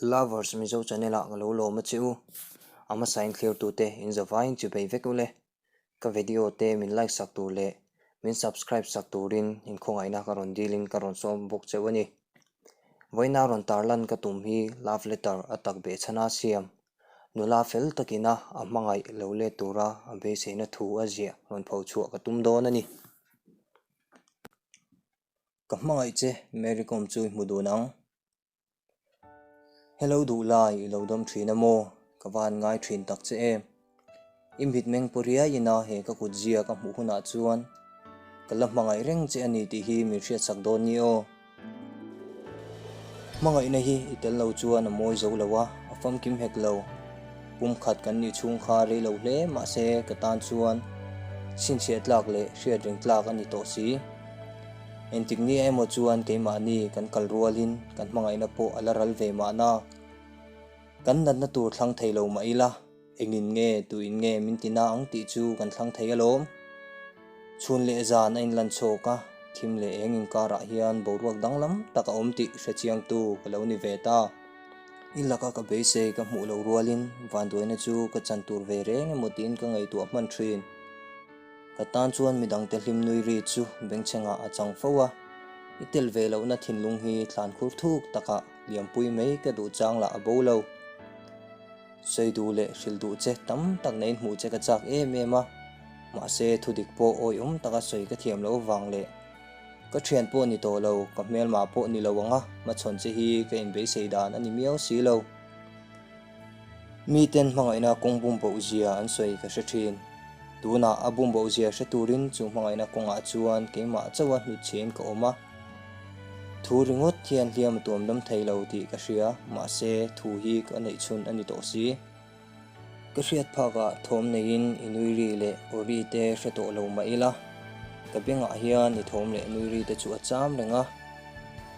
Lovers Mizo channel ah ka lo lawm a che u. A hmasa in thlir tute in zavaiin chi bei vek ule. Ka video te min like sak tur leh min subscribe sak turin in khawngaihna ka rawn dil in ka rawn sawm bawk cheu a ni. Vawiina rawn tarlan ka tum hi love letter a tak beh chhana siam nula fel takina a hmangaih lo let tura a beiseina thu a ziah rawn pho chhuah ka tum dawn a ni. Ka hmangaih che Mary Kom chu i hmu dun ang. Hello duh lai i lo dawm thin a maw? Ka va han ngai thin tak che em. I mitmeng paw riai ina he ka kut zia ka hmuh hunah chuan ka la hmangaih reng che a ni tih hi min hriatsak dawn ni aw. Hmangaihna hi i tel lo chuan a mawi zo lo a, a famkim hek lo. Pum khat kan nih chhung kha rei lo hle mahse ka tan chuan chhinchhiah tlak leh hriat reng tlak a ni tawh si. Engtik ni emaw chuan keimahni kan kal rualin kan hmangaihna pawh a la ral ve mahna. Kan natna tur thlang thei lo mah ila, engin nge tuin nge min ti na ang tih chu kan thlang thei alawm. Chhun leh zan a inlan chhawk a, thim leh eng inkarah hian boruak danglam tak a awm tih hrechiangtu ka lo ni ve ta. I laka ka beisei ka hmuh loh rualin vanduaina chu ka chan tur ve reng emaw tiin ka ngaihtuah hman thin. Ka tan chuan midangte hlim nui ri chu bengchhengah a chang fo a, i tel ve lohna thinlung hi thlan khur thuk takah liampui mai ka duh chang lah a bo lo. Sawi duh leh hrilh duh che tam tak neiin hmuh che ka chak em em a, mahse thudik pawh awihawm taka sawi ka thiam loh avang leh ka thian pawh ni tawh lo, ka hmelmah pawh ni lo ang a, hmachhawn che hi ka inbeisei dan a ni miau si lo. Miten hmangaihna kawng bum boh zia an sawi ka hre thin. Tunah a bum boh zia hre turin chu hmangaihna kawngah chuan keimah chauha hnutchhiain ka awm a. Thu ringawt hian hliam a tuam dam thei lo tih ka hria, mahse thu hi ka neih chhun a ni tawh si. Ka hriat phakah thawm neiin i nui ri leh aw ri te hre tawh lo mah ila, ka bengah hian i thawm leh nui ri te chu a cham reng a.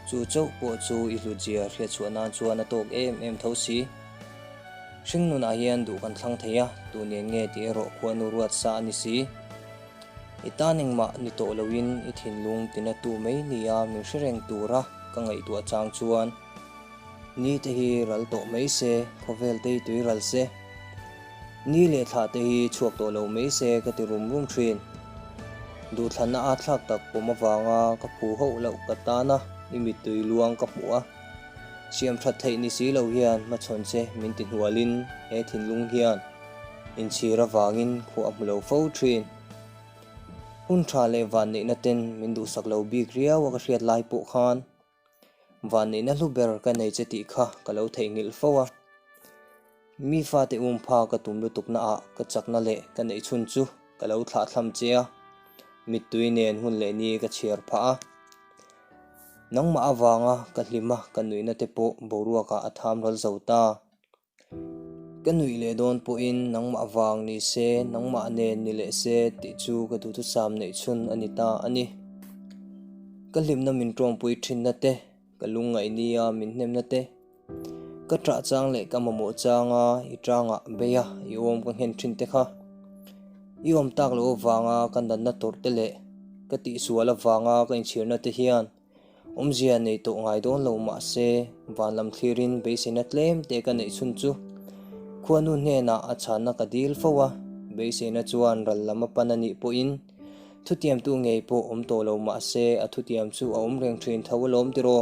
Chu chauh pawh chu i hlutzia hriatchhuah nan chuan a tawk em em tho si. Hringnunah hian duh kan thlang thei a, tu nen nge tih erawh khuanu ruat sa a ni si. I tan engmah ni tawh loin i thinlung tinatu mai nia min hre reng tura ka ngaihtuah chang chuan Ni te hi ral tawh mai se, khawvel te hi tui ral se. Ni leh thlah te hi chhuak tawh lo mai se ka ti rum rum thin. Duhthlanna a thlak tak pawm avanga ka phu hauh loh ka tan a, i mittui luang ka hmuh a. Siam that theih ni si lo hian hmachhawn che min ti hnualin he thinlung hian inchhir avangin khuah a hmu lo fo thin. Hun tha leh vanneihna ten min duhsak lo bik riau a ka hriat lai pawh khan Vanneihna hlu ber ka nei che tih kha ka lo theihnghilh fo a. Mi fate um pha ka tum lutuk na ah ka chakna leh ka neih chhun chu ka lo thlah thlam che a, mittui nen hun leh ni ka chhiar phah a. Nangmah avanga ka hlim a ka nuihna te pawh boruak ah a tham ral zo ta. Ka nuih leh dawn pawhin nangmah vang ni se, nangmah nen ni leh se tih chu ka duhthusam neih chhun a ni ta a ni. Ka hlimna min tawngpui thinna te, ka lungngaih nia min hnemna te, ka ṭah chang leh ka mamawh changa i ṭangah bei a i awm ka nghen thin te kha. I awm tak loh avanga ka natna tawrh te leh ka tihsual avanga ka inchhirna te hian Awmzia nei tawh ngai dawn lo mah se, van lam thlirin beiseina tlem te ka neih chhun chu khuanu hnenah a chhanna ka dil fo a, beiseina chuan ral lam a pan a nih pawhin thutiamtu ngei pawh awm tawh lo mah se a thutiam chu a awm reng thin tho alawm tiraw?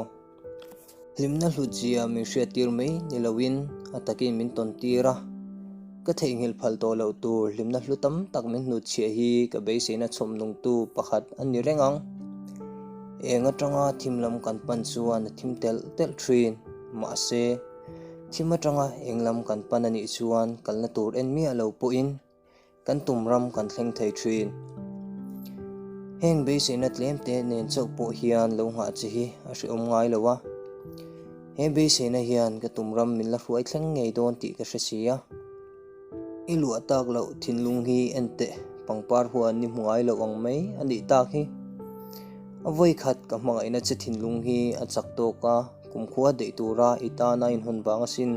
Hlimna hlutzia min hriattir mai ni loin a takin min tawn tir a, ka theihnghilh phal tawh loh tur hlimna hlu tam tak min hnutchhiah hi ka beiseina chhawm nungtu pakhat a ni reng ang. Eng atanga thim lam kan pan chuan a thim telh telh thin, mahse thim atanga eng lam kan pan a nih chuan kalna tur en miah lo pawhin Kan tum ram kan thleng thei thin. Heng beiseina tlem te nen chauh pawh hian lo nghah che hi a hrehawm ngai lo a. He beiseina hian ka tum ram min la hruai thleng ngei dawn tih ka hre si a. I luah tak loh thinlung hi en teh pangpar huan ni hmu ngai loh ang mai a nih tak hi. A vawi khat ka hmangaihna che thinlung hi a chak tawk a, kumkhua daih tura i tana inhawn vang asin.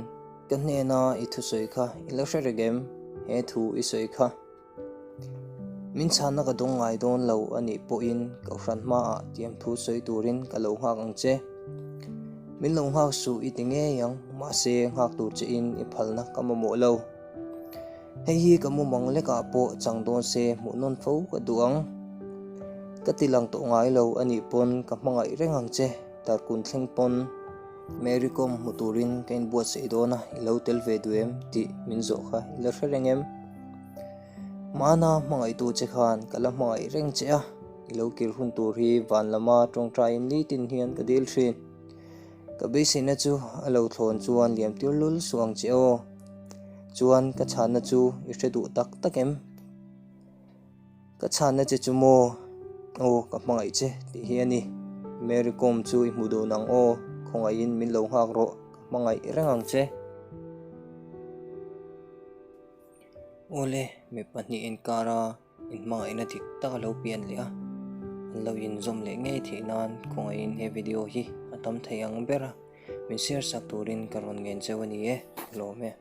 Ka hnena i thusawi kha i la hre reng em? He thu i sawi kha min chhanna ka dawng ngai dawn lo a nih pawhin Kohhran hmaah tiam thu sawi turin ka lo nghak ang che. Min lo nghak suh i ti ngei ang, mahse nghak tur che in i phalna ka mamawh lo. Hei hi ka mumang lekah pawh chang dawn se hmuh nawn fo ka duh ang. Ka ti lang tawh ngai lo a nih pawn ka hmangaih reng ang che, tarkun thleng pawn Mary Kom hmu turin ka inbuatsaih dawn a, i lo tel ve duh em tih min zawh kha i la hre reng em? Mahna hmangaihtu che khan ka la hmangaih reng che a, i lo kir hun tur hi van lama tawngtaiin nitin hian ka dil thin. Ka beiseina chu a lo thlawn chuan liam tir lul suh ang che aw. Chuan ka chhanna chu i hre duh tak tak em? Ka chhanna che chu maw? Aw ka hmangaih che tih hi a ni. Mary Kom chu i hmu dun ang aw, khawngaihin min lo nghak rawh, ka hmangaih reng ang che. Awle, mi pahnih inkara inhmangaihna dik tak a lo pian leh a, an lo inzawm leh ngei theih nan khawngaihin he video hi a tam thei ang ber a, min share sak turin ka rawn ngen cheu a ni e, ka lawm e.